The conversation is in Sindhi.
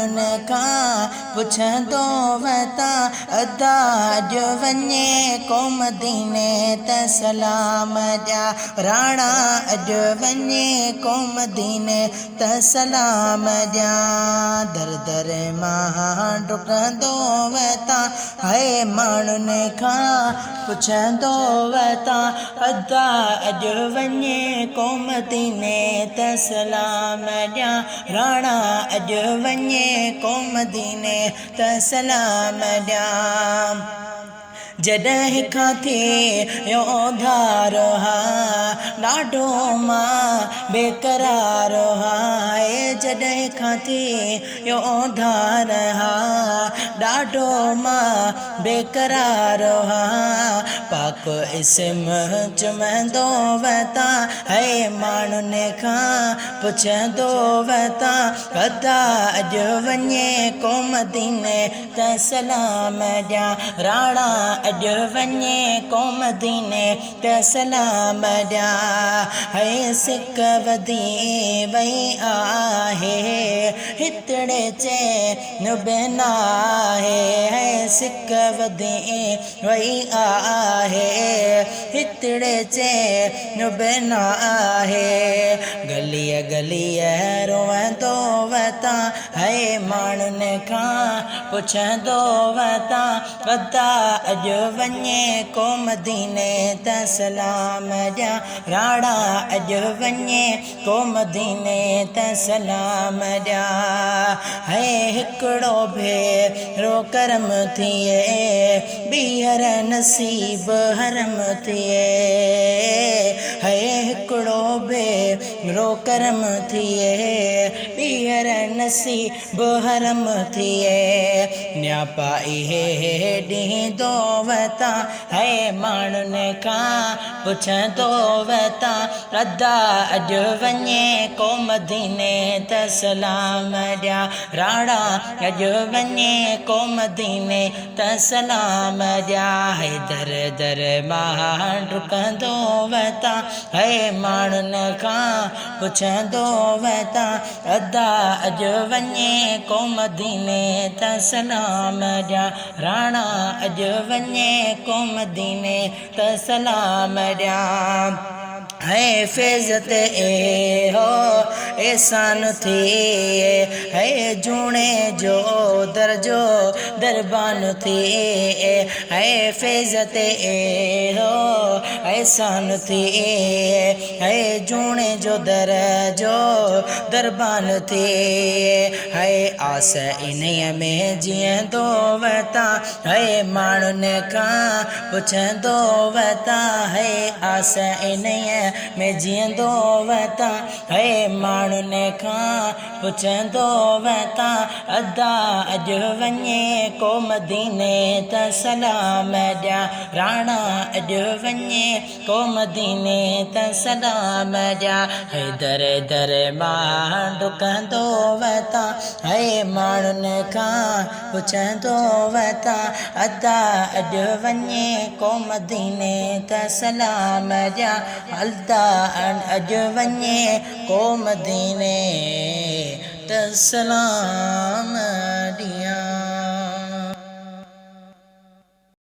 ماڻهن کان پڇندو وتان، ادا اڄ وڃي ڪو مديني ته سلام ڏيان، راڻا اڄ وڃي ڪو مديني ته سلام ڏيان. در در مان ڊڪندو وتان، هي ماڻهن کان پڇندو وتان، ادا اڄ وڃي ڪو مديني ته سلام ڏيان، راڻا اڄ وڃي ڪو مديني ته سلام ڏيان. جڏهن کان ٿي اوڌار ها، ڏاڍو مان بيقرار ها، جڏهن کان ٿي اوڌار ها، ڏاڍو مان بيقرار ها. پاڪ اسم چمندو وتان، هي ماڻهن کان پڇندو وتان، ادا اڄ وڃي ڪو مديني ته سلام ڏيان، راڻا اڄ وڃي ڪو مديني ته سلام ڏيان. هي سڪ وڌي وئي آهي، هتڙي چين به ناهي، هي سڪ وڌي وئي آهي، هتڙي چين به ناهي. گليء گليء روئندو وتان، هي ماڻهن کان پڇندو وتان، ادا اڄ وڃي ڪو مديني ته سلام ڏيان، راڙا اڄ وڃي ڪو مديني ته سلام ڏيان. هي هڪڙو ڀيرو ڪرم ٿئي، ٻيهر نصيب حرم ٿئي، هي هڪڙو ڀيرو ڪرم ٿئي، ٻيهر نصيب حرم ٿئي. نياپا اهي ڏيندو وتان، هي ماڻهن کان پڇندو وتان، ادا اڄ وڃي ڪو مديني ته سلام ڏيان، راڙا اڄ وڃي ڪو مديني ته سلام ڏيان. هي در در مان ڊڪندو وتان، هي ماڻهن کان پڇندو وتان، ادا اڄ وڃي ڪو مديني ته سلام ڏيان، راڻا اڄ وڃي ڪو مديني ته سلام ڏيان. هي فيض تي اهو احسان ٿئي، هي جوڻي جو درجو دربان ٿئي، هي فيض تي اهو احسان ٿئي، هي جوڻي جو درجو دربان ٿئي. هي آس انهيء ۾ جيئندو وتان، هي ماڻهن کان پڇندو وتان، هي آس انهيء ۾ جيئندو وتان، هي ماڻهن کان پڇندو وتان، ادا اڄ وڃي ڪو مديني ته سلام ڏيان، راڻا اڄ وڃي ڪو مديني ته سلام ڏيان. هي در در مان ڊڪندو وتان، هي ماڻهن کان پڇندو وتان، ادا اڄ وڃي ڪو مديني ته سلام ڏيان، ادا اڄ وڃي ڪو مديني ته سلام ڏيان.